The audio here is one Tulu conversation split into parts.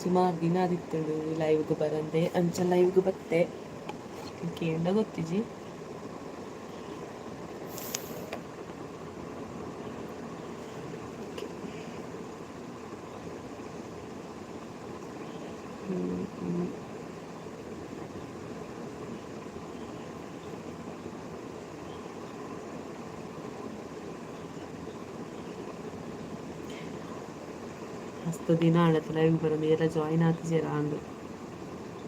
ಸುಮಾರು ದಿನ ಆದಿತ್ತುಂಡು ಲೈವ್ಗ್ ಬರಂದೆ, ಅಂಚ ಲೈವ್ಗ್ ಬತ್ತೆ. ಕೇಂಡ ಗೊತ್ತಿಜಿ. ಮಸ್ತ್ ದಿನ ಆಂಡತ ಲೈವ್ ಬರಂದೆ. ಏರ್ಲ ಜಾಯಿನ್ ಆತಿಜೆರ್ ಆಂಡ್,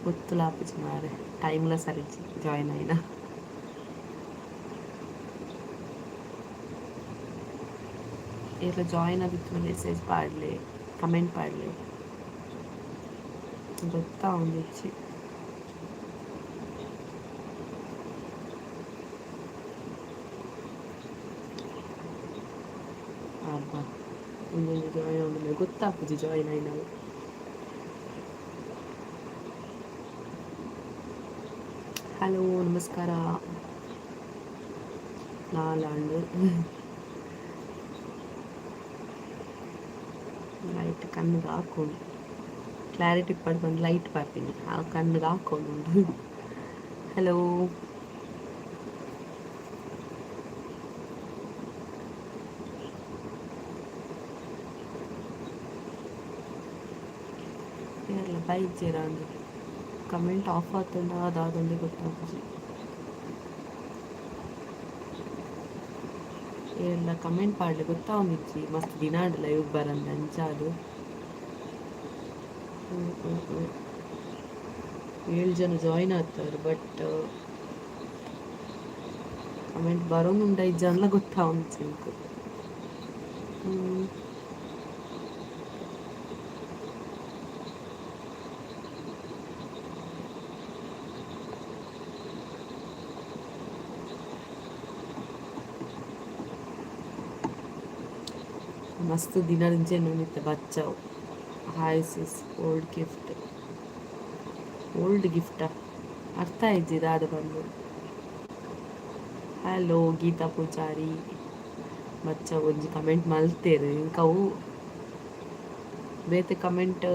ಗೊತ್ತುಲ ಆಪುಜಿ ಮಾರೆ. ಟೈಮ್ಲ ಸರಿಜಿ ಜಾಯಿನ್ ಆಯಿನ. ಏರ್ಲ ಜಾಯಿನ್ ಆದಿತ್ತುಂಡ ಮೆಸೇಜ್ ಪಾಡ್ಲೆ, ಕಮೆಂಟ್ ಪಾಡ್ಲೆ. ಗೊತ್ತಾವೊಂದಿಜ್ಜಿ. ಅಬ್ಬಾ, ಒಂಜೊಂಜಿ ಜಾಯಿನ್ ಆವೊಂದುಲ್ಲೆರ್, ಗೊತ್ತಾಪುಜಿ ಜಾಯಿನ್ ಆಯಿನವು. ಹಲೋ, ನಮಸ್ಕಾರ. ನಾಲಾಂಡ್ ಲೈಟ್ ಕಣ್ಣಿಗೆ ಹಾಕೊಂಡು ಕ್ಲಾರಿಟಿ ಪಡ್ಕೊಂಡು ಲೈಟ್ ಬರ್ತೀನಿ, ಆ ಕಣ್ಣಿಗೆ ಹಾಕೊಂಡು. ಹಲೋ, ಏರ್ಲ ಬೈಜೆರ ಅಂದ್? ಕಮೆಂಟ್ ಆಫ್ ಆತುಂಡ ದಾದಂದೆ ಗೊತ್ತಾಪುಜಿ. ಏರ್ಲ ಕಮೆಂಟ್ ಪಾಡ್ಲೆ, ಗೊತ್ತಾವೊಂದಿಜ್ಜಿ. ಮಸ್ತ್ ದಿನ ಆಂಡ್ ಲೈವ್ ಬರಂದೆ, ಅಂಚಾದ್. ಹ್ಮ್ ಹ್ಮ್ ಹ್ಮ್ ಏಳು ಜನ ಜಾಯಿನ್ ಆಗ್ತಾರೆ, ಬಟ್ ಕಮೆಂಟ್ ಬರೋನುಂಡ ಇಜ್ಜಾಂದ್ಲ ಗೊತ್ತಾವೊಂದಿಜ್ಜಿ ಎಂಕ್. ಮಸ್ತ್ ದಿನದಿಂಚ ಎನ್ನೊಂದಿತ್ತೆ ಬಚ್ಚಾವ್. Hi sis, old gift, old ಗಿಫ್ಟಾ? ಅರ್ಥ ಆಯ್ಜಿ ದಾದ ಪಂದ್. ಹಲೋ ಗೀತಾ ಪೂಜಾರಿ, ಬಚ್ಚ ಒಂಜಿ ಕಮೆಂಟ್ ಮಲ್ತೆರ್ ಎಂಕ್ ಅವು. ಬೇತೆ ಕಮೆಂಟ್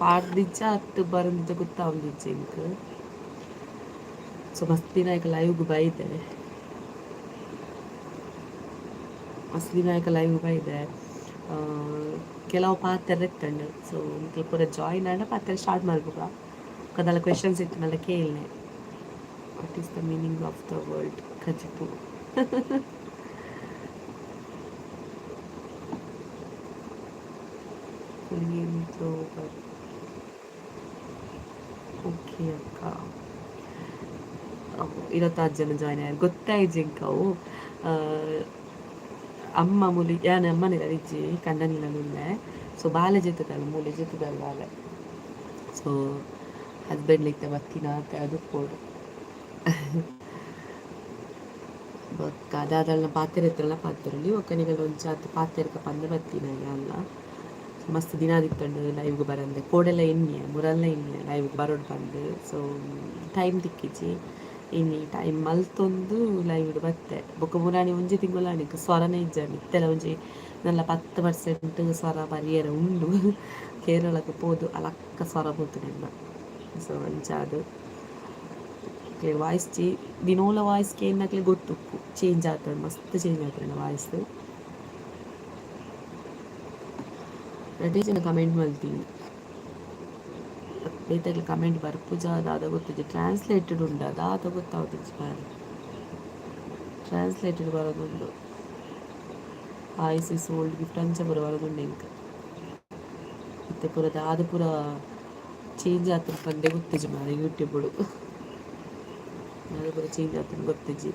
ಪಾಡ್ದಿಜ್ಜ ಅತ್ತ್ ಬರಂದಿಜ್ಜ ಗೊತ್ತಾವೊಂದಿಜ್ಜಿ ಎಂಕ್. ಸೊ ಮಸ್ತ್ ದಿನ ಆಯ್ಕ್ ಲೈವ್ಗ್ ಬೈದೆ, ಮಸ್ತ್ ದಿನ ಆಯ್ಕ್ ಲೈವ್ ಬೈದೆ. ಕೆಲವು ಪಾತೆರ ಇತ್ತಂಡ್. ಸೊ ನಿಕ್ಲ್ ಪೂರ ಜಾಯಿನ್ ಆಂಡ ಪಾತೆರ ಸ್ಟಾರ್ಟ್ ಮಲ್ಪುಗ. ಬೊಕ questions ಇತ್ತ್ಂಡಲ ಕೇಲ್ನೆ. What is the meaning of the word ಕಜಿಪು? Flame. Okay ಅಕ್ಕ. 26 ಜನ ಜಾಯ್ನ್ ಆಯೆರ್. ಗೊತ್ತಾಯ್ಜಿ ಎಂಕ್ ಅವು. ಅಮ್ಮ ಮೂಲು, ಯಾನ್ ಅಮ್ಮನಿಲ್ಲ ಇಜ್ಜಿ, ಕಂಡನಿಲಲ್ಲಿ ಉಲ್ಲೆ. ಸೊ ಬಾಲೆ ಜೆತ್ತದಲ್, ಮೂಲೆ ಜೆತ್ತದಲ್ ಬಾಲೆ. ಸೊ ಹಸ್ಬೆಂಡ್ ಇತ್ತೆ ಬತ್ತಿನ ಅದು ಪೋಡು. ಬೊಕ್ಕ ದಾದಲ್ನ ಪಾತೆರ ಇತ್ತಲ್ಲ ಪಾತೆರೊಲಿ. ಬೊಕ್ಕ ನಿಕಲ್ನ ಒಂಚಾತ್ ಪಾತೆರ್ಕ ಪಂದ್ ಬತ್ತಿನ ಯಾನ್ಲ. ಮಸ್ತ್ ದಿನ ಆದಿತ್ತುಂಡು ಲೈವ್ಗ್ ಬರಂದೆ. ಕೋಡೆಲ ಎನ್ನಿಯೆ, ಮುರಲ್ನ ಎನ್ನಿಯೆ ಲೈವ್ಗ್ ಬರೊಡು ಪಂದ್. ಸೊ ಟೈಮ್ ತಿಕ್ಕಿಜಿ. ಇನಿ ಟೈಮ್ ಮಲ್ತೊಂದು ಲೈವ್ಡ್ ಬತ್ತೆ. ಬೊಕ್ಕ ಮುರಾನಿ ಒಂಜಿ ತಿಂಗೊಲು ಆಂಡ್ ಸ್ವರನೇ ಇಜ್ಜಂಡ್. ಇತ್ತೆಲ ಒಂಜಿ ನಲ್ಲ 10% ಸ್ವರ ಬರಿಯೆರೆ ಉಂಡು. ಕೇರಳಗ್ ಪೋದು ಅಲಕ್ಕ ಸ್ವರ ಪೋತುಂಡು ಎನ್ನ. ಸೊ ಅಂಚಾದ್ ವಾಯ್ಸ್ ಚೇ ದಿನೋಲ ವಾಯ್ಸ್ ಕೇನ್ನಕ್ಲೆ ಗೊತ್ತುಪ್ಪು, ಚೇಂಜ್ ಆತುಂಡು, ಮಸ್ತ್ ಚೇಂಜ್ ಆತುಂಡು ವಾಯ್ಸ್. ರಡ್ಡೆ ಜನ ಕಮೆಂಟ್ ಮಲ್ತೀನಿ, ಬೇತೆಗ್ಲ ಕಮೆಂಟ್ ಬರ್ಪುಜ ದಾದ ಗೊತ್ತಿಜ್ಜಿ. ಟ್ರಾನ್ಸ್ಲೇಟೆಡ್ ಉಂಡ ದಾದ ಗೊತ್ತಾವದಿಜ್ಜಿ ಮಾರ್ರೆ. ಟ್ರಾನ್ಸ್ಲೇಟೆಡ್ ಬರೋದುಂಡು. ಹಾಯ್ ಸಿಸ್, ಓಲ್ಡ್ ಗಿಫ್ಟ್ ಅಂಚ ಪೂರ ಬರೋದುಂಡು ಎಂಕ್. ಇತ್ತೆ ಪೂರ ದಾದ ಪೂರ ಚೇಂಜ್ ಆತುಂಡು ಪಂದೇ ಗೊತ್ತಿಜ್ಜಿ ಮಾರ್ರೆ. ಯೂಟ್ಯೂಬ್ ದಾದ ಪೂರ ಚೇಂಜ್ ಆತುಂಡು ಗೊತ್ತಿಜ್ಜಿ.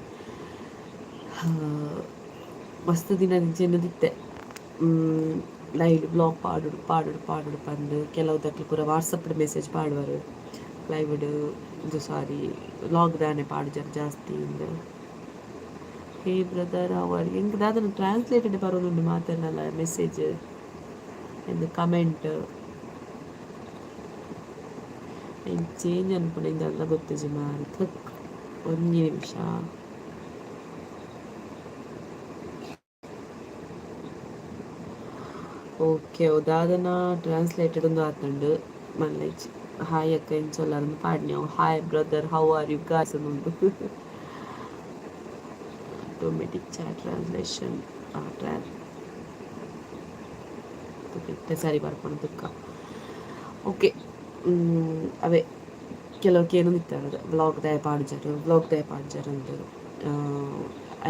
ಮಸ್ತ್ ದಿನ ಎನ್ನುದಿತ್ತೆ ಲೈವ್ ಬ್ಲಾಗ್ ಪಾಡೊಡು ಪಾಡೊಡು ಪಾಡೊಡು ಪಂದ್. ಕೆಲವು ದಕ್ಲು ಪೂರ ವಾಟ್ಸಪ್ ಮೆಸೇಜ್ ಪಾಡುವರು, ಲೈವ್ಡ್ ಇದು ಸಾರಿ ವ್ಲಾಗ್ ದಾನೆ ಪಾಡುಜರ್ ಜಾಸ್ತಿ ಇಂದ್. ಹೇ ಬ್ರದರ್, ಅವರ್ ಎಂಕ್ ದಾದನ ಟ್ರಾನ್ಸ್ಲೇಟೆಡ್ ಬರೋದುಂಡು ಮಾತೆರ್ನಲ ಮೆಸೇಜ್ ಇಂದ್ ಕಮೆಂಟ್. ಎಂಕ್ ಚೇಂಜ್ ಅನ್ಪುನ ಇಂದಲ್ಲ ಗೊತ್ತಿಜ್ಜಿ ಮಾರೆ. ಥಕ್, ಒಂಜಿ ನಿಮಿಷ. ಓಕೆ, ದಾದನ ಟ್ರಾನ್ಸ್ಲೇಟೆಡ್ ಒಂದು ಆತುಂಡು ಮಲ್ಲೆಜ್. ಹಾಯ್ ಅಕ್ಕ, ಎಂಚೊಲ್ಲರ್ ಪಾಡ್ನಿ. Hi brother, how are you guys ಉಂಡು. ಆಟೋಮೆಟಿಕ್ ಚಾಟ್ ಟ್ರಾನ್ಸ್ಲೇಷನ್ ಟ್ರಾನ್ ಸರಿ ಬರ್ಪುಂಡು ತುಕ್ಕ. ಓಕೆ, ಅವೇ ಕೆಲವು ಕೇನೊಂದಿತ್ತೆರ್, ವ್ಲಾಗ್ ದಾಯೆ ಪಾಡ್ಜರ್, ವ್ಲಾಗ್ ದಾಯೆ ಪಾಡ್ಜರ್ ಅಂದ್.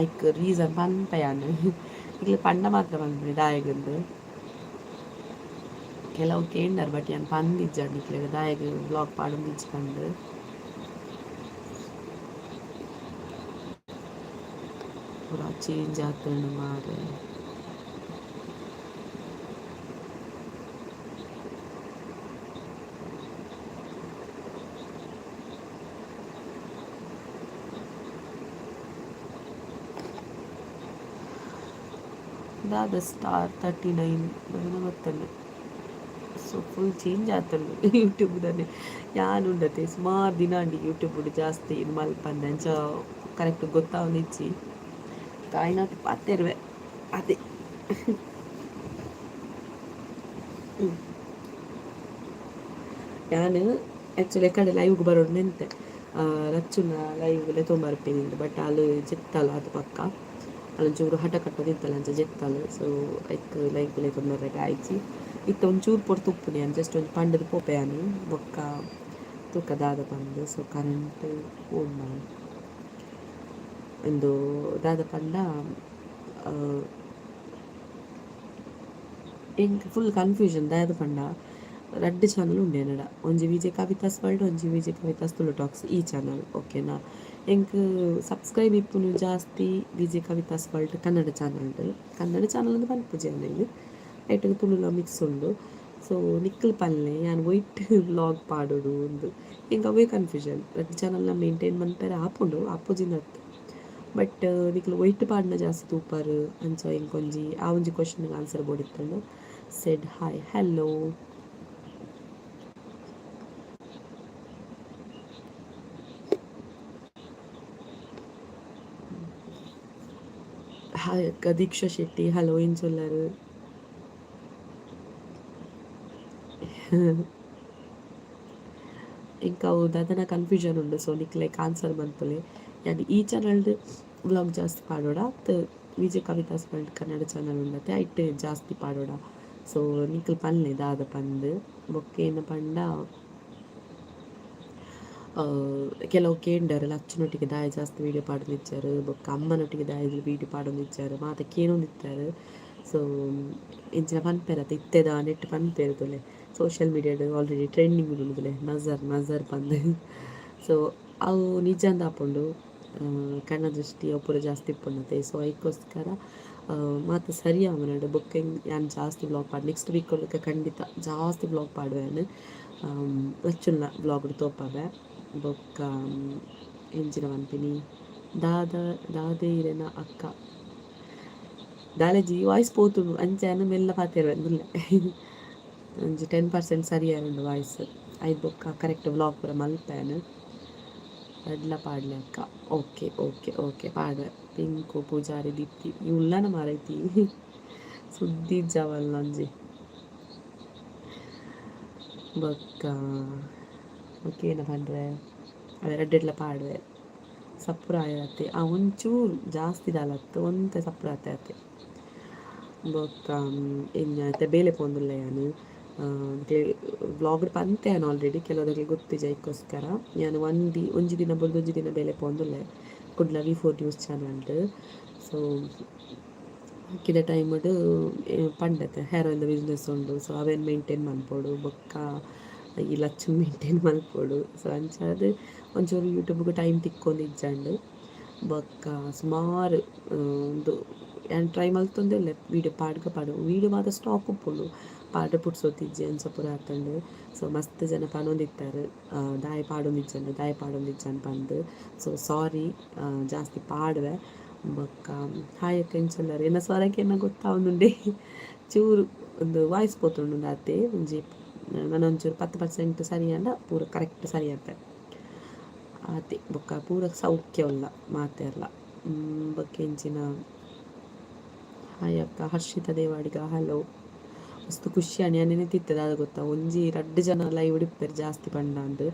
ಐಕ್ ರೀಸನ್ ಪನ್ಪೆ ಯಾನ್. ನಿಕ್ಲೆ ಪಂಡ ಮಾತ್ರ ಪನ್ಪುನಿ ದಾಯೆಗಂದ್. ಕೆಲವು ಕೇಂಡರ್, ಬಟ್ ಯಾನ್ ಪಂದಿಜ್ಜಾಂಡ್ ನಿಕ್ಲೆಗ್ ದಾಯೆಗ್ ವ್ಲಾಗ್ ಪಾಡೊಂದಿಜ್ಜಿ ಪಂದ್. ಪೂರ ಚೇಂಜ್ ಆತುಂಡು ಮಾರ್ರೆ. ದಾದ ಸ್ಟಾರ್ 39 ಗೊತ್ತುಂಡು. ಸೊ ಫುಲ್ ಚೇಂಜ್ ಆತುಂಡು ಯೂಟ್ಯೂಬ್ ದಾನೆ. ಯಾನ್ ಉಂಡತೆ ಸುಮಾರು ದಿನ ಅಂಡಿ ಯೂಟ್ಯೂಬ್ ಜಾಸ್ತಿ ಇದು ಮಲ್ಪಂದೆ, ಅಂಚ ಕರೆಕ್ಟ್ ಗೊತ್ತಾವೊಂದಿಜ್ಜಿ. ಆಯಿನಾತ್ ಪಾತೆರುವೆ ಅದೇ. ಯಾನ್ ಆ್ಯಕ್ಚುಲಿ ಕಡೆ ಲೈವ್ಗೆ ಬರೋಡು ನೆಂತೆ, ರಚ್ಚುನ ಲೈವ್ ಲೆತೊಂಬರ್ಪೇನಿಂದ್, ಬಟ್ ಆಲ್ ಜೆತ್ತಲ್ ಆತ್ ಪಕ್ಕ. ಅಲ್ ಒಂಚೂರು ಹಠ ಕಟ್ಟೊಂದಿತ್ತಲ್, ಅಂಚ ಜೆತ್ತಲ್. ಸೊ ಐಕ್ ಲೈವ್ ಲೆತೊಂಬರ್ರೆಗ್ ಆಯ್ಜಿ. ಇತ್ತೆ ಒಂಚೂರು ಪೊರ್ತು ಉಪ್ಪುನಿ, ಯಾನ್ ಜಸ್ಟ್ ಒಂಜಿ ಪಂಡುದು ಪೋಪೆ ಯಾನ್, ಬೊಕ್ಕ ತೂಕ ದಾದ ಪಂದ್. ಸೊ ಕರೆಂಟ್ ಪೋಂಡ ಇಂದು ದಾದ ಪಂಡ, ಎಂಕ್ ಫುಲ್ ಕನ್ಫ್ಯೂಷನ್. ದಾದ ಪಂಡ ರಡ್ಡ್ ಚಾನಲ್ ಉಂಡು ಎನ್ನಡ. ಒಂಜಿ ವಿಜೆ ಕವಿತಾಸ್ ವರ್ಲ್ಡ್, ಒಂಜಿ ವಿಜೆ ಕವಿತಾಸ್ ತುಳು ಟಾಕ್ಸ್ ಈ ಚಾನಲ್, ಓಕೆನಾ? ಎಂಕ್ ಸಬ್ಸ್ಕ್ರೈಬ್ ಇಪ್ಪುನು ಜಾಸ್ತಿ ವಿಜೆ ಕವಿತಾಸ್ ವರ್ಲ್ಡ್ ಕನ್ನಡ ಚಾನಲ್ಡ್. ಕನ್ನಡ ಚಾನಲ್ ಅಂದ್ ಪನ್ಪುಜಿ ಯಾನ್ ಐನ್, ಐಟ್ ತುಳುಲ ಮಿಕ್ಸ್ ಉಂಡು. ಸೊ ನಿಕ್ಲ್ ಪನ್ಲೆ, ಯಾನ್ ಒಯ್ಟ್ ವ್ಲಾಗ್ ಪಾಡೊಡು ಅಂದ್. ಎಂಕ್ ಅವ್ವೇ ಕನ್ಫ್ಯೂಷನ್. ರಡ್ಡ್ ಚಾನಲ್ನ ಮೇಂಟೈನ್ ಮನ್ಪೆರೆ ಆಪುಂಡು, ಆಪುಜಿಂದ್ ಅತ್ತ್. ಬಟ್ ನಿಕ್ಲ್ ಒಯ್ಟ್ ಪಾಡ್ಂಡ ಜಾಸ್ತಿ ತೂಪರ್ ಅಂಚ ಎಂಕೊಂಜಿ ಆ ಒಂಜಿ ಕ್ವೆಶನ್ಗ್ answer ಬೋಡಿತ್ತುಂಡು. Said hi, hello. Hi ಅಕ್ಕ, ದೀಕ್ಷಾ ಶೆಟ್ಟಿ, ಹಲೋ, ಎಂಚೊಲ್ಲರ್? ಎಂಕ್ ಅವು ದಾದನ ಕನ್ಫ್ಯೂಷನ್ ಉಂಡು. ಸೊ ನಿಕ್ಲೆಗ್ ಆನ್ಸರ್ ಮನ್ಪುಲೆ. ಯಾನ್ ಈ ಚಾನಲ್ಡ್ ವ್ಲಾಗ್ ಜಾಸ್ತಿ ಪಾಡೊಡ ಅತ್ತ್ ವಿಜಯ್ ಕವಿತಾಸ್ ವರ್ಲ್ಡ್ ಕನ್ನಡ ಚಾನಲ್ ಉಂಡತೆ ಐಟ್ ಜಾಸ್ತಿ ಪಾಡೊಡ? ಸೊ ನಿಕ್ಲ್ ಪನ್ಲೆ ದಾದ ಪಂದ್. ಬೊಕ್ಕ ಏನ ಪಂಡ, ಕೆಲವು ಕೇಂಡರ್ ಲಚ್ಚುನೊಟ್ಟಿಗೆ ದಾಯೆ ಜಾಸ್ತಿ ವೀಡಿಯೋ ಪಾಡೊಂದಿಜ್ಜರ್, ಬೊಕ್ಕ ಅಮ್ಮನೊಟ್ಟಿಗೆ ದಾಯೆ ವೀಡಿಯೋ ಪಾಡೊಂದಿಜ್ಜರ್ ಮಾತ ಕೇನೊಂದಿತ್ತರ್. ಸೊ ಇಂಚಿನ ಪನ್ಪೆರತ ಇತ್ತೆದ ನೆಟ್ ಪನ್ಪೆರ್ ತೂಲೆ, ಸೋಶಿಯಲ್ ಮೀಡಿಯಾಡ್ ಆಲ್ರೆಡಿ ಟ್ರೆಂಡಿಂಗ್ ಉಂಡು ತೂಲೆ, ನಜರ್ ನಜರ್ ಪಂದ್. ಸೊ ಅವು ನಿಜ ಆಪುಂಡು, ಕಣ್ಣ ದೃಷ್ಟಿ ಅವು ಪೂರ ಜಾಸ್ತಿ ಇಪ್ಪುಂಡತೆ. ಸೊ ಐಕೋಸ್ಕರ ಮಾತ ಸರಿ ಆವನಡ್ ಬೊಕ್ಕ ಯಾನ್ ಜಾಸ್ತಿ ವ್ಲಾಗ್ ಪಾಡ್ ನೆಕ್ಸ್ಟ್ ವೀಕ್ ಖಂಡಿತ ಜಾಸ್ತಿ ವ್ಲಾಗ್ ಪಾಡುವೆ ಯಾನ್. ಲಚ್ಚುನ ವ್ಲಾಗ್ ತೋಪಾವೆ. ಬೊಕ್ಕ ಎಂಚಿನ ಪನ್ಪಿನಿ, ದಾದ ದಾದೆ ಇರೆನ ಅಕ್ಕ ದಾಲೆಜಿ ವಾಯ್ಸ್ ಪೋತುಂಡು, ಅಂಚ ಯಾನ್ ಮೆಲ್ಲ ಪಾತೆರುವೆ ಉಲ್ಲೆ. ಒಂಜಿ 10% ಸರಿ ಆರುಂಡು ವಾಯ್ಸ್. ಐದ್ ಬೊಕ್ಕ ಕರೆಕ್ಟ್ ವ್ಲಾಗ್ ಪೂರ ಮಲ್ಪೆ ಯಾನ್. ರಡ್ಲ ಪಾಡ್ಲೆ ಅಕ್ಕ. ಓಕೆ ಓಕೆ ಓಕೆ, ಪಾಡುವೆ. ಪಿಂಕು ಪೂಜಾರಿ ದೀಪ್ತಿ ಈ ಉಲ್ಲನ ಮಾರೈತಿ ಸುದ್ದಿ ಇಜ್ಜಾವಲ್ಲ ಒಂಜಿ. ಬೊಕ್ಕ ಓಕೆ ಏನ ಪಂಡ್ರೆ, ಅವೆ ರಡ್ಡೆಡ್ಲ ಪಾಡುವೆ. ಸಪುರ ಆಯತ್ತೆ ಆ ಒಂಚೂರು, ಜಾಸ್ತಿ ದಾಲತ್ತು, ಒಂತೆ ಸಪುರ ಆತೆ ಆತೆ. ಬೊಕ್ಕ ಎಂಜ ಬೇಲೆ ಪೋಂದುಲ್ಲೆ ಯಾನ್. ವ್ಲಾಗ್ ಪಂತೆ ಯಾನ್ ಆಲ್ರೆಡಿ, ಕೆಲವರಿಗೆ ಗೊತ್ತಿಜ. ಐಕ್ಕೋಸ್ಕರ ಯಾನ್ ಒಂಜಿ ದಿನ ಬೊಲ್ದು ಒಂಜಿ ದಿನ ಬೇಲೆ ಪೋಂದುಲ್ಲೆ ಕುಡ್ಲ ವಿ4 ನ್ಯೂಸ್ ಚಾನಲ್ಡ್. ಸೊ ಬಾಕಿದ ಟೈಮ್ಡ್ ಪಂಡತೆ ಹೇರ್ ಆಯಿಲ್ದ ಬಿಸ್ನೆಸ್ ಉಂಡು. ಸೊ ಅವೆನ್ ಮೇಂಟೈನ್ ಮನ್ಪೊಡು, ಬೊಕ್ಕ ಈ ಲಚ್ಚು ಮೇಂಟೈನ್ ಮನ್ಪೊಡು. ಸೊ ಅಂಚಾದ್ ಒಂಚೂರು ಯೂಟ್ಯೂಬ್ಗೆ ಟೈಮ್ ತಿಕ್ಕೊಂದಿಜ್ಜಂಡ್. ಬೊಕ್ಕ ಸುಮಾರು ಉಂದು ಯಾನ್ ಟ್ರೈ ಮಲ್ತೊಂದೇ ಉಲ್ಲೆ, ವೀಡಿಯೋ ಪಾಡ್ಗ ಪಾಡು, ವೀಡಿಯೋ ಮಾತ ಸ್ಟಾಕ್ ಉಪ್ಪುಂಡು, ಪಾಡ್ರೆ ಪುರ್ಸೊತ್ತಿಜ್ಜಿ, ಅಂಚ ಪೂರ ಆತುಂಡು. ಸೊ ಮಸ್ತ್ ಜನ ಪನೊಂದಿತ್ತೆರ್ ದಾಯೆ ಪಾಡೊಂದಿಜ್ಜಂಡ್, ದಾಯೆ ಪಾಡೊಂದಿಜ್ಜಂಡ್ ಪಂದ್. ಸೊ ಸಾರಿ, ಜಾಸ್ತಿ ಪಾಡುವೆ. ಬೊಕ್ಕ ಹಾಯ್ ಅಕ್ಕ, ಎಂಚ ಉಲ್ಲರ್? ಎನ್ನ ಸ್ವರಕ್ಕೆ ಎನ್ನ ಗೊತ್ತಾವೊಂದುಂಡೆ, ಚೂರು ಒಂದು ವಾಯ್ಸ್ ಪೋತುಂಡು ಆತೆ. ಒಂಜಿ ನನ ಒಂಚೂರು 10% ಸರಿ ಆಂಡ ಪೂರ ಕರೆಕ್ಟ್ ಸರಿ ಆಪೆ ಆತೆ. ಬೊಕ್ಕ ಪೂರ ಸೌಖ್ಯ ಉಲ್ಲ ಮಾತೆರ್ಲ. ಬೊಕ್ಕ ಎಂಚಿನ, ಹಾಯ್ ಅಕ್ಕ, ಹರ್ಷಿತಾ ದೇವಾಡಿಗ, ಹಲೋ. ಮಸ್ತ್ ಖುಷಿ ಆಂಡ್. ಯಾನ್ ನೆನೆತಿತ್ತೆ ದಾದ ಗೊತ್ತಾ, ಒಂಜಿ ರಡ್ಡ್ ಜನ ಲೈವ್ ಇಪ್ಪೆರ್ ಜಾಸ್ತಿ ಪಂಡಾಂದ್.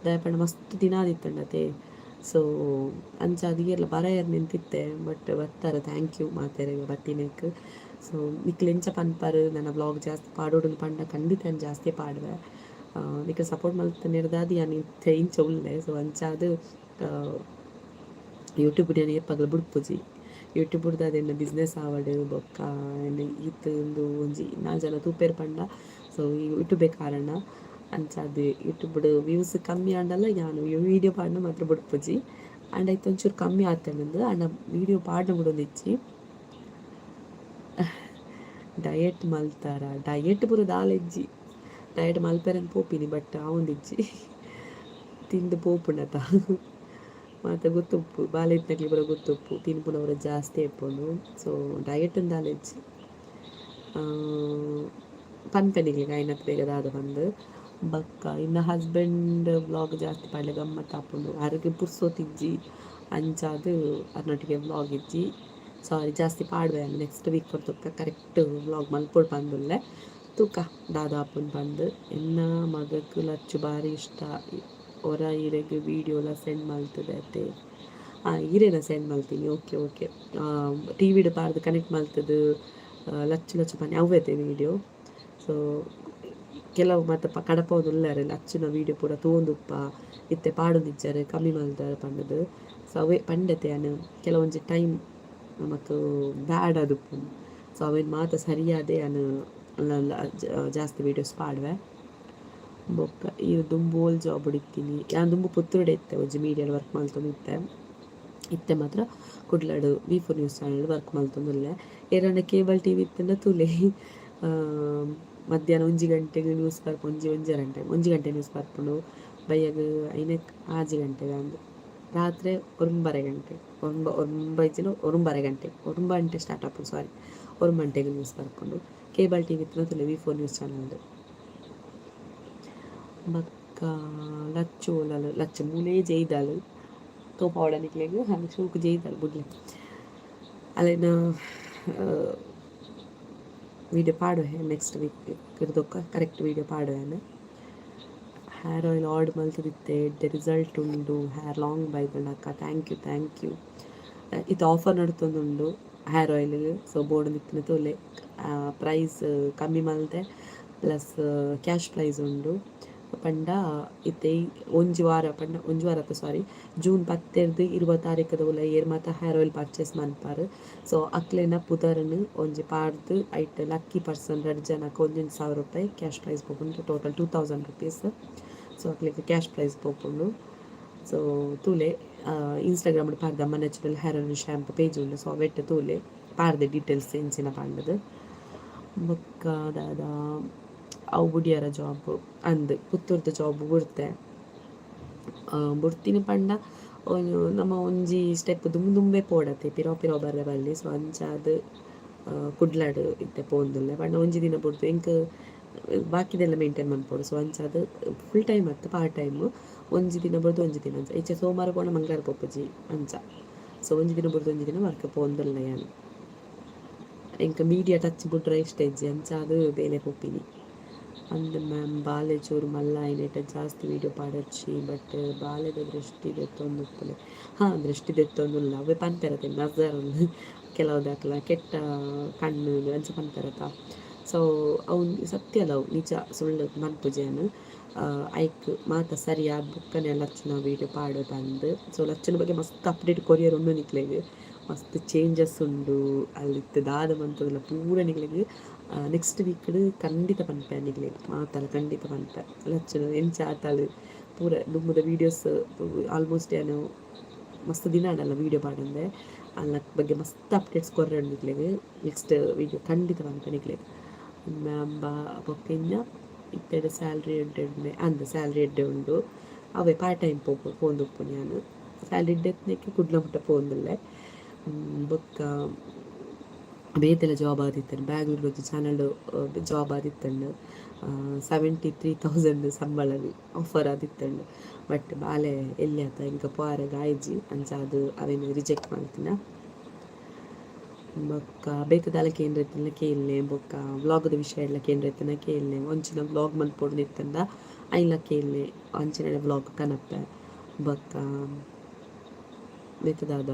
ದಾಯೆ ಪಂಡ ಮಸ್ತ್ ದಿನ ಆದಿತ್ತುಂಡತೆ. ಸೊ ಅಂಚಾದ್ ಏರ್ಲ ಬರಯೆರ್ ನೆಂತಿತ್ತೆ, ಬಟ್ ಬತ್ತಾರೆ. Thank you ಮಾತೆರೆಗ್ ಬತ್ತಿನೆಕ್. ಸೊ ನಿಕ್ಲ್ ಎಂಚ ಪನ್ಪರ್, ನನ ವ್ಲಾಗ್ ಜಾಸ್ತಿ ಪಾಡೊಡುಂದು ಪಂಡ ಖಂಡಿತ ಯಾನ್ ಜಾಸ್ತಿ ಪಾಡುವೆ. ನಿಕ್ಲ್ ಸಪೋರ್ಟ್ ಮಲ್ತ್ ಯಾನ್ ಇತ್ತೆ ಇಂಚ ಉಲ್ಲೆ. ಸೊ ಅಂಚಾದ್ ಯೂಟ್ಯೂಬ್ ಯಾನ್ ಏಪಗ್ಲ ಬುಡ್ಪುಜಿ. ಯೂಟ್ಯೂಬ್ ಡ್ದ್ ಎನ್ನ ಬಿಸ್ನೆಸ್ ಆವಡ್, ಬೊಕ್ಕ ಎನ್ನ ಈತ್ ಉಂದು ಒಂಜಿ ನಾಲ್ ಜನ ತೂಪೆರ್ ಪಂಡ ಸೊ ಯೂಟ್ಯೂಬೇ ಕಾರಣ. ಅಂಚಾದ್ ಯೂಟ್ಯೂಬ್ ವ್ಯೂಸ್ ಕಮ್ಮಿ ಆಂಡಲ ಯಾನ್ ವೀಡಿಯೋ ಪಾಡ್ನ ಮಾತ್ರ ಬುಡ್ಪುಜಿ. ಆಂಡ ಇತ್ತೆ ಒಂಚೂರು ಕಮ್ಮಿ ಆತುಂಡು, ಆಂಡ ವೀಡಿಯೋ ಪಾಡ್ನ ಬುಡೊಂದಿಜ್ಜಿ. ಡಯಟ್ ಮಲ್ತಾರ? ಡಯಟ್ ಪೂರ ದಾಲ ಇಜ್ಜಿ. ಡಯಟ್ ಮಲ್ಪೆರೆಂದ್ ಪೋಪಿನಿ, ಬಟ್ ಆವೊಂದಿಜ್ಜಿ. ತಿಂದು ಪೋಪುಂಡತ. ಮಾತ ಗೊತ್ತುಪ್ಪು, ಬಾಲೆ ಇತ್ತಿನಕ್ಲೆಗ್ ಪೂರ ಗೊತ್ತುಪ್ಪು, ತಿನ್ಪುನ ಪೂರ ಜಾಸ್ತಿ ಇಪ್ಪುಂಡು. ಸೊ ಡಯಟ್ ದಾಲ ಇಜ್ಜಿ. ಪನ್ಪೆ ನಿಕ್ಲೆಗ್ ಆಯಿನತ್ ಬೇಗ ದಾದ ಪಂದ್. ಬೊಕ್ಕ ಇನ್ನ ಹಸ್ಬೆಂಡ್ ವ್ಲಾಗ್ ಜಾಸ್ತಿ ಪಾಡ್ಲೆ, ಗಮ್ಮತ್ ಆಪುಂಡು. ಅರೆಗ್ ಪುರ್ಸೊತಿಜ್ಜಿ, ಅಂಚಾದ್ ಅರ್ನೊಟ್ಟಿಗೆ ವ್ಲಾಗ್ ಇಜ್ಜಿ. ಸಾರಿ, ಜಾಸ್ತಿ ಪಾಡುವೆ. ನೆಕ್ಸ್ಟ್ ವೀಕ್ ಕೊರ್ತುಕ್ಕ ಕರೆಕ್ಟ್ ವ್ಲಾಗ್ ಮಲ್ಪೊಡು ಪಂದುಲ್ಲೆ. ತೂಕ ದಾದ ಆಪುಂಡು ಪಂದ್. ಎನ್ನ ಮಗಕ್ ಲಚ್ಚು ಬಾರಿ ಇಷ್ಟ. ಒರ ಇರೆಗ್ ವೀಡಿಯೋಲ ಸೆಂಡ್ ಮಲ್ತುದೆ ಅತೆ? ಈರೆನ ಸೆಂಡ್ ಮಲ್ತೀನಿ. Okay okay. ಟಿವಿಡ್ ಪಾಡ್ದ್ ಕನೆಕ್ಟ್ ಮಲ್ತುದು ಲಚ್ಚು ಲಚ್ಚು ಪನ್ನಿ ಅವ್ವೆತೆ ವೀಡಿಯೋ. ಸೊ ಕೆಲವು ಮಾತ ಕಡಪವೊಂದು ಉಲ್ಲೆರ್, ಲಚ್ಚುನ ವೀಡಿಯೋ ಪೂರ ತೂವೊಂದುಪ್ಪ, ಇತ್ತೆ ಪಾಡೊಂದಿಜ್ಜಾರ್, ಕಮ್ಮಿ ಮಲ್ದಾರ್ ಪಂಡುದು. ಸೊ ಅವೇ ಪಂಡತೆ ಯಾನ್, ಕೆಲವೊಂಜಿ ಟೈಮ್ ನಮಕ್ ಬ್ಯಾಡ್ ಆದುಪ್ಪುಂಡು. ಸೊ ಅವೆನ್ ಮಾತ ಸರಿಯಾದೆ ಯಾನ್ ಜಾಸ್ತಿ ವೀಡಿಯೋಸ್ ಪಾಡುವೆ. ಬೊಕ್ಕ ಈರ್ ದುಂಬು ಓಲ್ ಜಾಬ್ ಇತ್ತೀನಿ? ಯಾನ್ ದುಂಬು ಪುತ್ತೂರುಡೆ ಇತ್ತೆ, ಒಂಜಿ ಮೀಡಿಯಾಡ್ ವರ್ಕ್ ಮಲ್ತೊಂದಿತ್ತೆ. ಇತ್ತೆ ಮಾತ್ರ ಕುಡ್ಲಡ್ ವಿ4 ನ್ಯೂಸ್ ಚಾನಲ್ ವರ್ಕ್ ಮಲ್ತೊಂದುಲ್ಲೆ. ಏರಾಂಡ ಕೇಬಲ್ ಟಿವಿ ಇತ್ತುಂಡ ತೂಲೆ. ಮಧ್ಯಾಹ್ನ 1 ಗಂಟೆಗೆ ನ್ಯೂಸ್ ಬರ್ಪು, ಒಂಜಿ ಒಂಜರೆ ಗಂಟೆ, 1 ಗಂಟೆ ನ್ಯೂಸ್ ಬರ್ಪುಂಡು. ಬಯ್ಯಗ್ ಐನೆಕ್ 6 ಗಂಟೆಗೆ ಅಂದ್, ರಾತ್ರೆ 9:30 ಗಂಟೆ, ಒಂಬ ಒಂಬ ಇಜ್ಜಿಂಡ 9:30 ಗಂಟೆ, 9 ಗಂಟೆ ಸ್ಟಾರ್ಟ್ ಆಪುಂಡು, ಸಾರಿ, 9 ಗಂಟೆಗೆ ನ್ಯೂಸ್ ಬರ್ಪುಂಡು. ಕೇಬಲ್ ಟಿವಿ ಇತ್ತುಂಡ ತೂಲೆ, ವಿ4 ನ್ಯೂಸ್ ಚಾನಲ್. ಬೊಕ್ಕ ಲಚ್ಚು ಓಲಾಲ್? ಲಚ್ಚು ಮೂಲೇ ಜೈದಾಲ್. ತೋಪಾವಡ ನಿಕ್ಲೆಗ್? ಆಲ್ ಶೋಕು ಜೈದಾಲ್, ಬುಡ್ಲೆ. ಅಲೆನ ವೀಡಿಯೋ ಪಾಡುವೆ ನೆಕ್ಸ್ಟ್ ವೀಕ್ ಕಿರ್ದೊಕ್ಕ, ಕರೆಕ್ಟ್ ವೀಡಿಯೋ ಪಾಡುವೆ. ಹೇರ್ ಆಯಿಲ್ ಆರ್ಡರ್ ಮಲ್ತದಿತ್ತೆ, ಎಡ್ಡೆ ರಿಸಲ್ಟ್ ಉಂಡು, ಹೇರ್ ಲಾಂಗ್ ಬೈದ್ಂಡ್ ಅಕ್ಕ. Thank you, thank you. ಇತ್ತೆ ಆಫರ್ ನಡತೊಂದುಂಡು ಹೇರ್ ಆಯಿಲ್. ಸೊ ಬೋಡೊಂದಿತ್ತಿನ ತೂಲೆ. ಪ್ರೈಸ್ ಕಮ್ಮಿ ಮಲ್ತೆ, ಪ್ಲಸ್ ಕ್ಯಾಶ್ ಪ್ರೈಸ್ ಉಂಡು. ಪಂಡ ಇತ್ತೆ ಒಂಜಿ ವಾರ ಪಂಡ, ಒಂಜಿ ವಾರ ಅತ್ತ, ಸಾರಿ, ಜೂನ್ 10ರ್ದ್ 20 ತಾರೀಕುದ ಉಲಯಿ ಏರ್ ಮಾತ ಹೇರ್ ಆಯಿಲ್ ಪರ್ಚೇಸ್ ಮನ್ಪಾರ್, ಸೊ ಅಕ್ಲೆನ ಪುದರ್ನ್ ಒಂಜಿ ಪಾಡ್ದ್ ಐಟ್ ಲಕ್ಕಿ ಪರ್ಸನ್ ರಡ್ಡ್ ಜನಕ್ಕೆ ಒಂಜೊಂಜಿ 1000 ರೂಪಾಯಿ ಕ್ಯಾಶ್ ಪ್ರೈಸ್ ಪೋಪುಂಡು. Total 2000 rupees. ಸೊ ಅಕ್ಲೆಗ್ ಕ್ಯಾಶ್ ಪ್ರೈಸ್ ಪೋಪುಂಡು. ಸೊ ತೂಲೆ, ಇನ್ಸ್ಟಾಗ್ರಾಮ್ ಪಾಡ್ದೆ. ಅಮ್ಮ natural hair oil shampoo page ಉಂಡು. ಸೊ ಅವೆಟ್ ತೂಲೆ, ಪಾಡ್ದೆ ಡೀಟೇಲ್ಸ್ ಎಂಚಿನ ಪಂಡದು. ಬೊಕ್ಕ ದಾದ? ಅವು ಬುಡಿಯರ ಜಾಬ್? ಅಂದ್, ಪುತ್ತೂರ್ದ ಜಾಬ್ ಬುಡ್ತೆ. ಬುಡ್ತಿನಿ ಪಂಡ ನಮ ಒಂಜಿ ಸ್ಟೆಪ್ ದುಂಬು ದುಂಬೆ ಪೋಡತೆ, ಪಿರವು ಪಿರವು ಬರ್ರೆ ಬಲ್ಲಿ. ಸೊ ಅಂಚಾದ್ ಕುಡ್ಲಡ್ ಇತ್ತೆ ಪೋವೊಂದುಲ್ಲೆ. ಪಂಡ ಒಂಜಿ ದಿನ ಬುಡ್ದು ಎಂಕ್ ಬಾಕಿದೆಲ್ಲ ಮೇಂಟೈನ್ ಮನ್ಪೊಡು. ಸೊ ಅಂಚಾದ್ ಫುಲ್ ಟೈಮ್ ಅತ್ತ್, ಪಾರ್ಟ್ ಟೈಮ್. ಒಂಜಿ ದಿನ ಬುಡ್ದು ಒಂಜಿ ದಿನ ಅಂಚ. ಇತ್ತೆ ಸೋಮಾರ ಪೋಂಡ ಮಂಗಳವಾರ ಪೋಪುಜಿ, ಅಂಚ. ಸೊ ಒಂಜಿ ದಿನ ಬುಡ್ದು ಒಂಜಿ ದಿನ ವರ್ಕ್ ಪೋವೊಂದುಲ್ಲೆ ಯಾನ್. ಎಂಕ್ ಮೀಡಿಯಾ ಟಚ್ ಬುಡ್ರೆ ಇಷ್ಟ ಇಜ್ಜಿ, ಅಂಚಾದ್ ಬೇಲೆ ಪೋಪಿನಿ. ಅಂದ್ ಮ್ಯಾಮ್, ಬಾಲೆ ಚೂರು ಮಲ್ಲ ಆಯಿನೇಟ ಜಾಸ್ತಿ ವೀಡಿಯೋ ಪಾಡೊರ್ಚಿ. ಬಟ್ ಬಾಲೆದ ದೃಷ್ಟಿ ದೆತ್ತೊಂದುಪ್ಪುಲೆ. ಹಾಂ, ದೃಷ್ಟಿ ದೆತ್ತೊಂದುಲ್ಲ. ಅವೇ ಪನ್ಪೆರತೆ, ನಜರ್, ಕೆಲವುದಕ್ಲ ಕೆಟ್ಟ ಕಣ್ಣು ಅಂಚ ಪನ್ಪೆರತ. ಸೊ ಅವು ಸತ್ಯ ಅಲ್ಲ, ಅವು ನಿಜ, ಸುಳ್ಳು ಮನ್ಪುಜಿ ಯಾನ್. ಐಕ್ ಮಾತ ಸರಿ ಆದ್ ಬೊಕ್ಕನೆ ಲಚ್ಚುನ ವೀಡಿಯೋ ಪಾಡು ಪಂದ್. ಸೊ ಲಚ್ಚುನ ಬಗ್ಗೆ ಮಸ್ತ್ ಅಪ್ಡೇಟ್ ಕೊರಿಯರ್ ಉಂಡು ನಿಕ್ಲೆಗ್. ಮಸ್ತ್ ಚೇಂಜಸ್ ಉಂಡು. ಅಲ್ಲಿ ದಾದ ಮಂತುಂದುಲ್ಲ ಪೂರ ನಿಕ್ಲೆಗ್ ನೆಕ್ಸ್ಟ್ ವೀಕ್ ಖಂಡಿತ ಪನ್ಪೆ. ನಿಕ್ಲೆಗ್ ಮಾತಲ ಖಂಡಿತ ಪನ್ಪೆ. ಲಚ್ಚುನ ಎಂಚ ಆತಾಲ್ ಪೂರ ದುಂಬುದ ವೀಡಿಯೋಸ್ ಆಲ್ಮೋಸ್ಟ್ ಯಾನ್ ಮಸ್ತ್ ದಿನ ಆಂಡಲ್ಲ ವೀಡಿಯೋ ಪಾಡಂದೆ, ಅಲ್ನ ಬಗ್ಗೆ ಮಸ್ತ್ ಅಪ್ಡೇಟ್ಸ್ ಕೊರ್ರೆ ಉಂಡು ನಿಕ್ಲೆಗ್. ನೆಕ್ಸ್ಟ್ ವೀಡಿಯೋ ಖಂಡಿತ ಪನ್ಪೆ ನಿಕ್ಲೆಗ್. ಮ್ಯಾಮ್, ಬಾ ಬೊಕ್ಕ ಇನ್ನ ಇತ್ತೆಡ್ ಸ್ಯಾಲ್ರಿ ಎಡ್ಡೆ? ಅಂದ್, ಸ್ಯಾಲ್ರಿ ಎಡ್ಡೆ ಉಂಡು. ಅವೇ ಪಾರ್ಟ್ ಟೈಮ್ ಪೋಪು ಪೋವೊಂದುಪ್ಪುನು ಯಾನ್. ಸ್ಯಾಲ್ರಿ ಎಡ್ಡೆ ಇತ್ತಿನೆಕ್ಕೆ ಕುಡ್ಲ ಮುಟ್ಟ ಪೋವೊಂದುಲ್ಲೆ. ಬೊಕ್ಕ ಬೇತೆಲ ಜಾಬ್ ಆದಿತ್ತುಂಡು. ಬ್ಯಾಂಗ್ಳೂರ್ ಒಂಜಿ ಚಾನಲ್ ಜಾಬ್ ಆದಿತ್ತುಂಡು. 73,000 ಸಂಬಳ ಆಫರ್ ಆದಿತ್ತುಂಡು. ಬಟ್ ಬಾಲೆ ಎಲ್ಯ ಅತ, ಎಂಕ್ ಪೋಯೆರೆಗ್ ಆಯಿಜಿ. ಅಂಚಾದ್ ಅವೆನ್ ರಿಜೆಕ್ಟ್ ಮಲ್ತಿನ. ಬೊಕ್ಕ ಬೇತೆ ದಾಲ ಕೇಂದ್ರ ಇತ್ತಂಡ ಕೇನ್ಲೆ. ಬೊಕ್ಕ ವ್ಲಾಗ್ದ ವಿಷಯ ಎಲ್ಲ ಕೇಂದ್ರ ಇತ್ತಂಡ ಕೇನ್ಲೆ. ಒಂಚಿನ ವ್ಲಾಗ್ ಮಲ್ಪೊಡು ಇತ್ತಂಡ ಐನ್ಲ ಕೇನ್ಲೆ, ಅಂಚಿನ ವ್ಲಾಗ್ ಕನಪೆ. ಬೊಕ್ಕ ಬೇತೆ ದಾದ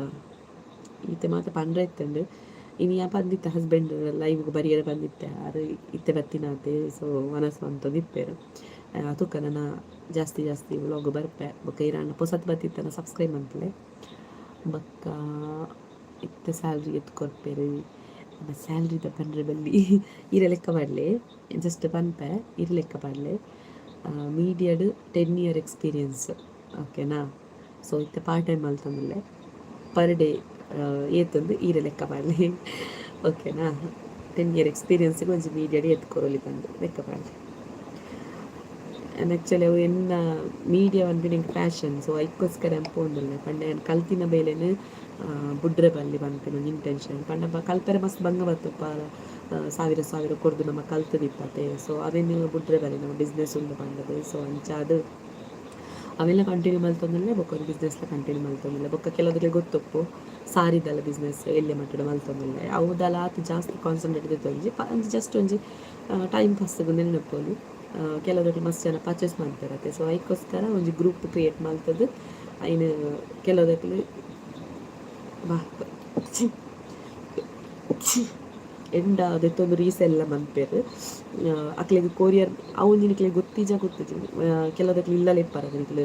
ಈತೆ ಮಾತ ಪಂಡ್ರೆ ಇತ್ತಂಡ್. ಇನಿ ಪಂದಿತ್ತೆ ಹಸ್ಬೆಂಡ್ ಲೈವ್ಗೆ ಬರಿಯರೆ ಬಂದಿತ್ತೆ, ಆರು ಇತ್ತೆ ಬತ್ತಿನಾತೆ. ಸೊ ವನಸ್ ಮಂತೊಂದಿಪ್ಪೆರ್. ತುಕ್ಕ ನನ ಜಾಸ್ತಿ ಜಾಸ್ತಿ ವ್ಲಾಗ್ ಬರ್ಪೆ. ಬೊಕ್ಕ ಇರಾನ ಪೊಸತ್ ಬತ್ತಿತ್ತನ ಸಬ್ಸ್ಕ್ರೈಬ್ ಮನ್ಪುಲೆ. ಬೊಕ್ಕ ಇತ್ತೆ ಸ್ಯಾಲ್ರಿ ಎತ್ ಕೊರ್ಪೆರ್? ನಮ್ಮ ಸ್ಯಾಲ್ರಿದ ಪಂಡ್ರೆ ಬಲ್ಲಿ, ಈರೆ ಲೆಕ್ಕ ಪಾಡ್ಲೆ, ಜಸ್ಟ್ ಪನ್ಪೆ, ಇರ್ ಲೆಕ್ಕ ಪಾಡ್ಲೆ. ಮೀಡಿಯಾಡ್ 10 ಇಯರ್ ಎಕ್ಸ್ಪೀರಿಯನ್ಸ್, ಓಕೆನಾ? ಸೊ ಇತ್ತೆ ಪಾರ್ಟ್ ಟೈಮ್ ಮಲ್ತೊಂದುಲ್ಲೆ. ಪರ್ ಡೇ ಏತಂದು ಈರೆ ಲೆಕ್ಕ ಪಾಡ್ಲೆ, ಓಕೆನಾ? 10 ಇಯರ್ ಎಕ್ಸ್ಪೀರಿಯನ್ಸ್ಗೆ ಒಂಜಿ ಮೀಡಿಯಾಡ್ ಏತ್ ಕೊರೊಲಿ ಪಂದ್ ಲೆಕ್ಕ ಪಾಡ್ಲೆ. ಆ್ಯಂಡ್ ಆ್ಯಕ್ಚುಲಿ ಅವು ಎನ್ನ ಮೀಡಿಯಾ ಪನ್ಪಿನ ಎಂಕ್ ಪ್ಯಾಷನ್. ಸೊ ಐಕ್ಕೋಸ್ಕರ ಪೋಂದುಲ್ಲೆ. ಪಂಡ ಯಾನ್ ಕಲ್ತಿನ ಬೇಲೆನ್ ಬುಡ್ರೆ ಬಲ್ಲಿ ಪನ್ಪಿನ ಒಂಜಿ ಇಂಟೆನ್ಷನ್. ಪಂಡ ಕಲ್ಪೆರೆ ಮಸ್ತ್ ಬಂಗ ಬತ್ತುಪ್ಪ, ಸಾವಿರ ಸಾವಿರ ಕೊರ್ದು ನಮ ಕಲ್ತುದಿಪ್ಪತೆ. ಸೊ ಅವೆನ್ ಬುಡ್ರೆ ಬಲ್ಲಿ, ನಮ್ಮ ಬಿಸ್ನೆಸ್ ಉಂಡು ಪಂಡದು. ಸೊ ಅಂಚಾದ್ ಅವೆಲ್ಲ ಕಂಟಿನ್ಯೂ ಮಲ್ತೊಂದುಲ್ಲೆ. ಬೊಕ್ಕ ಒಂದು ಬಿಸ್ನೆಸ್ಲ ಕಂಟಿನ್ಯೂ ಮಲ್ತೊಂದುಲ್ಲೆ. ಬೊಕ್ಕ ಕೆಲವರಿಗೆ ಗೊತ್ತುಪ್ಪು, ಸಾರಿದಲ್ಲ ಬಿಸ್ನೆಸ್ ಎಲ್ಯ ಮಟ್ಟಡ್ ಮಲ್ತೊಂದುಲ್ಲೆ. ಅವು ದಾಲ ಆತ್ ಜಾಸ್ತಿ ಕಾನ್ಸಂಟ್ರೇಟ್ ದೆತ್ತೊಂಜಿ ಒಂಜಿ ಜಸ್ಟ್ ಒಂಜಿ ಟೈಮ್ ಪಾಸ್ಗ್ ನೆನಪೊಲಿ. ಕೆಲವರಿಗೆ ಮಸ್ತ್ ಜನ ಪರ್ಚೇಸ್ ಮಲ್ಪೆರತೆ. ಸೊ ಐಕ್ಕೋಸ್ಕರ ಒಂಜಿ ಗ್ರೂಪ್ ಕ್ರಿಯೇಟ್ ಮಲ್ತದ್ ಐನ್ ಕೆಲವುದಕ್ಲು ಬಾ ಎಂಡ ದೆತ್ತೊಂದು ರೀಸೆಲ್ಲ ಮನ್ಪೆರ್. ಅಕ್ಲೆಗ್ ಕೊರಿಯರ್ ಅವು ಒಂಜಿ ನಿಕ್ಲೆಗ್ ಗೊತ್ತಿಜ ಗೊತ್ತಿಜಿ. ಕೆಲವುದಕ್ಲು ಇಲ್ಲಲೆ ಇಪ್ಪರ. ನಿಕ್ಲು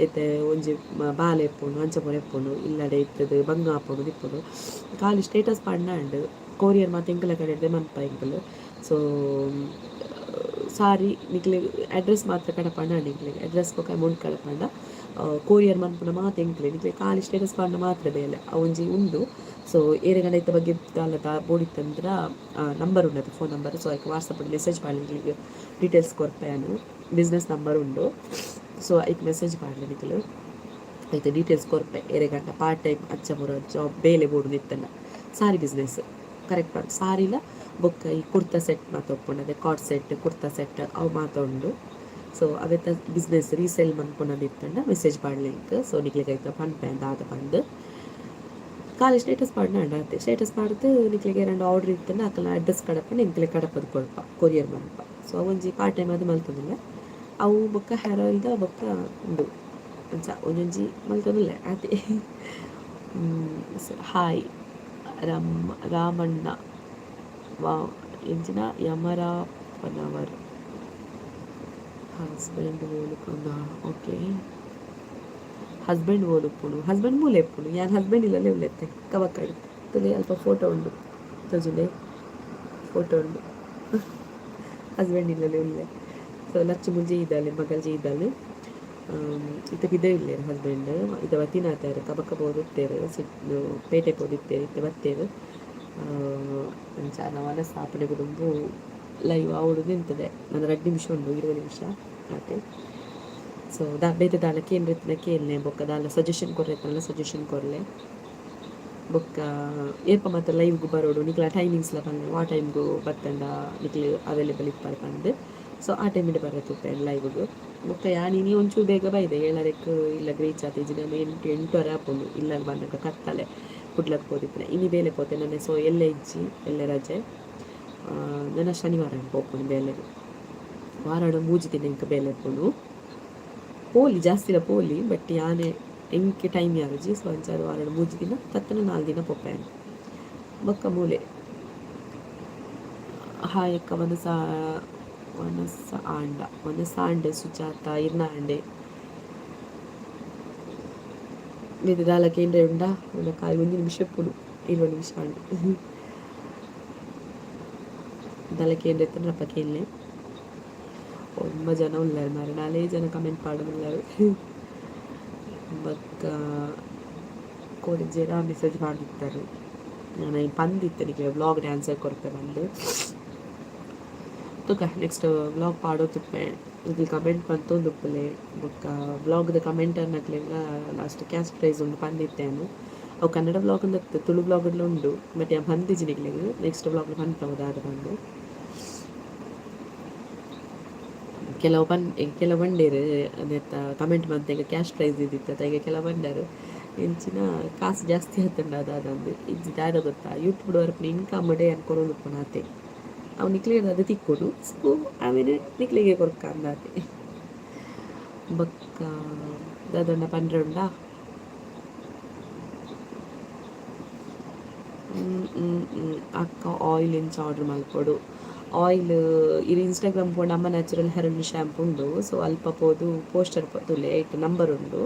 ಇತ್ತೆ ಒಂಜಿ ಬಾಲೆ ಇಪ್ಪುಂಡು, ಅಂಚ ಪೂರ ಇಪ್ಪುಂಡು. ಇಲ್ಲಡೆ ಇತ್ತದು ಬಂಗ ಆಪುಂಡು ಇಪ್ಪುಂಡು. ಖಾಲಿ ಸ್ಟೇಟಸ್ ಪಾಡ್ಂಡ ಕೊರಿಯರ್ ಮಾತ ಎಂಕಲ ಕಡೆಡ್ದೆ ಮನ್ಪ ಎಂಕುಲು. ಸೊ ಸಾರಿ, ನಿಕ್ಲೆಗ್ ಅಡ್ರೆಸ್ ಮಾತ್ರ ಕಡಪಾಂಡ, ನಿಕ್ಲೆಗ್ ಅಡ್ರೆಸ್ ಬೊಕ ಅಮೌಂಟ್ ಕಡಪಾಂಡ ಕೊರಿಯರ್ ಮನ್ಪುನ ಮಾತ ಎಂಕ್ಲೆ. ನಿಕ್ಲೆಗ್ ಖಾಲಿ ಸ್ಟೇಟಸ್ ಪಾಡ್ಂಡ ಮಾತ್ರ ಬೇಲೆ. ಅವೊಂಜಿ ಉಂಡು. ಸೊ ಏರೆಗಂಡ ಐತ ಬಗ್ಗೆ ದಾಲ ಬೋಡಿತ್ತಂದ್ರ ನಂಬರ್ ಉಂಡತೆ, ಫೋನ್ ನಂಬರ್. ಸೊ ಐಕ್ ವಾಟ್ಸಪ್ ಮೆಸೇಜ್ ಪಾಡ್ಲೆ, ನಿಕ್ಲೆಗ್ ಡೀಟೇಲ್ಸ್ ಕೊರ್ಪೆ ಯಾನ್. ಬಿಸ್ನೆಸ್ ನಂಬರ್ ಉಂಡು. ಸೊ ಐಕ್ ಮೆಸೇಜ್ ಪಾಡ್ಲೆ ನಿಕುಲು, ಐತ ಡೀಟೇಲ್ಸ್ ಕೊರ್ಪೆ. ಏರೆಗಂಡ ಪಾರ್ಟ್ ಟೈಮ್ ಅಂಚ ಪೂರ ಜಾಬ್ ಬೇಲೆ ಬೋಡು ಇತ್ತಂಡ, ಸಾರಿ ಬಿಸ್ನೆಸ್ ಕರೆಕ್ಟ್ ಸಾರಿಲ ಬೊಕ್ಕ ಈ ಕುರ್ತಾ ಸೆಟ್ ಮಾತ ಉಪ್ಪುಂಡು, ಅದೇ ಕಾರ್ಡ್ ಸೆಟ್, ಕುರ್ತಾ ಸೆಟ್ ಅವು ಮಾತ ಉಂಡು. ಸೊ ಅವೆತ ಬಿಸ್ನೆಸ್ ರೀಸೇಲ್ ಮನ್ಪುನದು ಇತ್ತಂಡ ಮೆಸೇಜ್ ಪಾಡ್ಲೆ ಎಂಕ್. ಸೊ ನಿಕ್ಲೆಗ್ ಐತ ಪನ್ಪೆ ದಾದ ಪಂದ್. ಖಾಲಿ ಸ್ಟೇಟಸ್ ಪಾಡ್ಂಡ ಆತೆ. ಸ್ಟೇಟಸ್ ಪಾಡ್ದ್ ನಿಕ್ಲೆಗ್ ಏರಂಡ ಆರ್ಡರ್ ಇತ್ತಂಡ ಅಕಲ್ನ ಅಡ್ರೆಸ್ ಕಡಪಂಡ ಎಂಕ್ಲೆ ಕಡಪದ್ ಕೊರ್ಪ, ಕೊರಿಯರ್ ಮನ್ಪ. ಸೊ ಅವೊಂಜಿ ಪಾರ್ಟ್ ಟೈಮ್ ಆದ್ ಮಲ್ತೊಂದುಲ್ಲೆ. ಅವು ಬೊಕ್ಕ ಹೇರ್ ಆಯಿಲ್ದ ಬೊಕ್ಕ ಉಂದು ಅಂಚ ಒಂಜೊಂಜಿ ಮಲ್ತೊಂದುಲ್ಲೆ ಆತೆ. ಹಾಯ್ ರಮ್ ರಾಮಣ್ಣ ವಾ ಎಂಚಿನ ಯಮರಾಪನವರ್ ಹಸ್ಬೆಂಡ್ ಓಲುಪುಂಡ? ಓಕೆ, ಹಸ್ಬೆಂಡ್ ಓಲುಪ್ಪುಂಡು? ಹಸ್ಬೆಂಡ್ ಮೂಲೆ ಇಪ್ಪುಂಡು. ಯಾನ್ ಹಸ್ಬೆಂಡ್ ಇಲ್ಲಲೇ ಉಲ್ಲೆತ್ತೆ ಕಬಕ್ಕಡ್. ತುಲೆ, ಅಲ್ಪ ಫೋಟೋ ಉಂಡು, ತೋಜುಂಡೆ? ಫೋಟೋ ಉಂಡು. ಹಸ್ಬೆಂಡ್ ಇಲ್ಲಲೇ ಉಲ್ಲೆ. ಸೊ ಲಚ್ಚು ಮುಂಜಿ ಇದ್ದಾಳೆ, ಮಗಲ್ ಇದ್ದಾಳೆ. ಇತ್ತೆ ಪಿದಯಿ ಉಲ್ಲೆರ್ ಹಸ್ಬೆಂಡ್. ಇತ್ತೆ ಬತ್ತಿನಾತೆರ್. ಕಬಕ ಪೋದಿತ್ತೆರ್, ಸಿಟ್ ಪೇಟೆ ಪೋದಿತ್ತೆರ್, ಇತ್ತೆ ಬತ್ತೆರ್. ಅಂಚ ವನಸ್ ಆಪುನೆಗ್ ದುಂಬು ಲೈವ್ ಆವೊಡು ನಿಂತದೆ. ನನ್ನ 2 ನಿಮಿಷ ಉಂಡು, 20 ನಿಮಿಷ ಆತೆ. ಸೊ ದಾ ಬೇತೆ ದಾಲ ಕೇಂದ್ರ ಇತ್ತಿನ ಕೇನ್ಲೆ. ಬೊಕ್ಕ ದಾಲ ಸಜೆಷನ್ ಕೊರ್ರೆ ಸಜೆಷನ್ ಕೊರ್ಲೆ. ಬೊಕ್ಕ ಏಪ ಮಾತ ಲೈವ್ಗ್ ಬರೋಡು, ನಿಕ್ಲ ಟೈಮಿಂಗ್ಸ್ಲ ಪನ್ಲೆ. ವಾ ಟೈಮ್ಗ್ ಬತ್ತಂಡ ನಿಕ್ಲು ಅವೈಲೇಬಲ್ ಇಪ್ಪರ್ ಪಂದ್. ಸೊ ಆ ಟೈಮಿಡ್ ಬರ್ರೆ ತೂಪೆ ಲೈವ್ಗ್. ಬೊಕ್ಕ ಯಾನ್ ಇನಿ ಒಂಚೂರು ಬೇಗ ಬೈದೆ, 7:30ಕ್ ಇಲ್ಲಗ್ ರೀಚ್ ಆತೆ. ಇಜ್ಜಿಂಡ 8, 8:30 ಆಪುಂಡು ಇಲ್ಲಗ್ ಬನ್ನಗ, ಕತ್ತಲೆ. ಕುಡ್ಲಕ್ ಪೋದಿಪ್ಪುನೆ. ಇನಿ ಬೇಲೆ ಪೋತೆ ನನ್ನೆ. ಸೊ ಎಲ್ಲೆ ಇಜ್ಜಿ, ಎಲ್ಲೆ ರಜೆ. ನನ ಶನಿವಾರ ಪೋಪುಂಡು ಬೇಲೆಗ್. ವಾರಡ್ 3 ದಿನ ಎಂಕ್ ಬೇಲೆ ಇಪ್ಪುಂಡು. ಪೋಲಿ ಜಾಸ್ತಿಲ ಪೋಲಿ, ಬಟ್ ಯಾನೆ ಎಂಕ್ ಟೈಮ್ ಯಾರುಜಿ. ಸೊ ಅಂಚಾದ್ ವಾರಡ್ 3 ದಿನ ತತ್ತನ 4 ದಿನ ಪೋಪೆ. ಬೊಕ್ಕ ಮೂಲೆ. ಹಾಯ್ ಅಕ್ಕ, ವನಸ ವನಸ ಆಂಡ? ವನಸ ಆಂಡ್ ಸುಜಾತ, ಇರ್ನ ಆಂಡೆ. ಬೇತೆ ದಾಲ ಕೇಂದ್ರ ಉಂಡಾ? ಕಾಯಿ ಒಂದು ನಿಮಿಷ ಇಪ್ಪುಂಡು, 20 ನಿಮಿಷ ಆಂಡ್. ದಾಲ ಕೇಂದ್ರ ಇತ್ತಂದ್ರೆ ಕೇನ್ಲೆ. ಒಂಬ ಜನ ಉಲ್ಲೆರ್ ಮಾರ್ರೆ, ನಾಲೇ ಜನ ಕಮೆಂಟ್ ಪಾಡೊಂದುಲ್ಲೆರ್. ಬೊಕ್ಕ ಕೋಡಿಂಜೇರ ಮೆಸೇಜ್ ಪಾಡ್ದಿತ್ತೆರ್. ಯಾನ್ ಐನ್ ಪಂದಿತ್ತೆ ನಿಕ್ಲೆ ವ್ಲಾಗ್ ಆನ್ಸರ್ ಕೊರ್ಪೆ ಪಂದ್. ತೂಕ, ನೆಕ್ಸ್ಟ್ ವ್ಲಾಗ್ ಪಾಡೊಂದುಪ್ಪೆ. ನಿಕ್ಲ್ ಕಮೆಂಟ್ ಮಂತೊಂದುಪ್ಪುಲೆ. ಬೊಕ್ಕ ವ್ಲಾಗ್ದ ಕಮೆಂಟ್ ಅರ್ನಕ್ಲೆಗ್ಲ ಲಾಸ್ಟ್ ಕ್ಯಾಶ್ ಪ್ರೈಸ್ ಉಂಡು ಪಂದಿತ್ತೆ ಯಾನ್. ಅವು ಕನ್ನಡ ವ್ಲಾಗ್ ಅಂದತ್ತು, ತುಳು ವ್ಲಾಗ್ಲ ಉಂಡು. ಬಟ್ ಯಾನ್ ಪಂದಿಜಿ ನಿಕ್ಲೆಗ್. ನೆಕ್ಸ್ಟ್ ವ್ಲಾಗ್ ಪನ್ಪೆ ಅವು ದಾದ ಪಂದ್. ಕೆಲವು ಪನ್ ಕೆಲವು ಬಂಡೇರು ನೆತ್ತ ಕಮೆಂಟ್ ಮಂತೆ ಕ್ಯಾಶ್ ಪ್ರೈಸ್ ಇದ್ದಿತ್ತು. ಈಗ ಕೆಲವು ಬಂಡರು ಎಂಚಿನ ಕಾಸು ಜಾಸ್ತಿ ಆತುಂಡ ದಾದಂದ್. ಇಜ್ಜಿ ದಾದ ಗೊತ್ತಾ, ಯೂಟ್ಯೂಬ್ ಬರ್ಪಿನ ಇನ್ಕಮ್ ಡೇ ಯಾನ್ ಕೊರೊಂದುಪ್ಪುನ ಆತೆ. ಅವು ನಿಕ್ಲೆಗ್ ಅದು ತಿಕ್ಕೊಡು, ಸೊ ಆಮೇಲೆ ನಿಕ್ಲೆಗೆ ಕೊರ್ಕ ಅಂದಾತೆ. ಬೊಕ್ಕ ದಾದಂಡ ಪಂಡ್ರೆ ಉಂಡಾ? ಅಕ್ಕ ಆಯಿಲ್ ಎಂಚ ಆರ್ಡರ್ ಮಲ್ಪೊಡು? ಆಯಿಲ್ ಇರ್ ಇನ್ಸ್ಟಾಗ್ರಾಮ್ ಪೋಂಡ ಅಮ್ಮ ನ್ಯಾಚುರಲ್ ಹೇರ್ ಶ್ಯಾಂಪು ಉಂಡು. ಸೊ ಅಲ್ಪ ಪೋದು ಪೋಸ್ಟರ್ ತೂಲೆ, ಐಟ್ ನಂಬರ್ ಉಂಡು.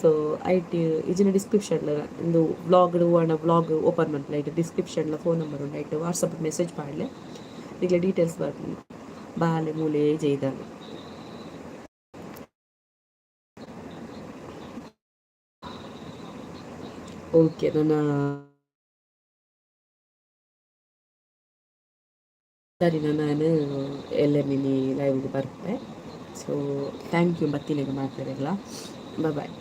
ಸೊ ಐಟ್ ಇಜಿನ ಡಿಸ್ಕ್ರಿಪ್ಷನ್ ಇಂದು ವ್ಲಾಗ್ ಓಣ ವ್ಲಾಗ್ ಓಪನ್ ಮಲ್ಪುಲೆ, ಐಟ್ ಡಿಸ್ಕ್ರಿಪ್ಷನ್ಲ ಫೋನ್ ನಂಬರ್ ಉಂಡು. ಐಟ್ ವಾಟ್ಸಪ್ ಮೆಸೇಜ್ ಪಾಡ್ಲೆ, ನಿಕ್ಲೆ ಡೀಟೇಲ್ಸ್ ಬರ್ಪುಂಡು. ಬಾಲೆ ಮೂಲೆ ಜೈದಾನ. ಓಕೆ, ನನ್ನ ಸರಿ, ನಾನು ಎಲ್ಲ ಮಿನಿ ಲೈವ್ಗೆ ಬರ್ಪೆ. ಸೊ thank you ಬತ್ತಿನೆಗ್ ಮಾತೆರೆಗ್ಲ. ಬಾಯ್.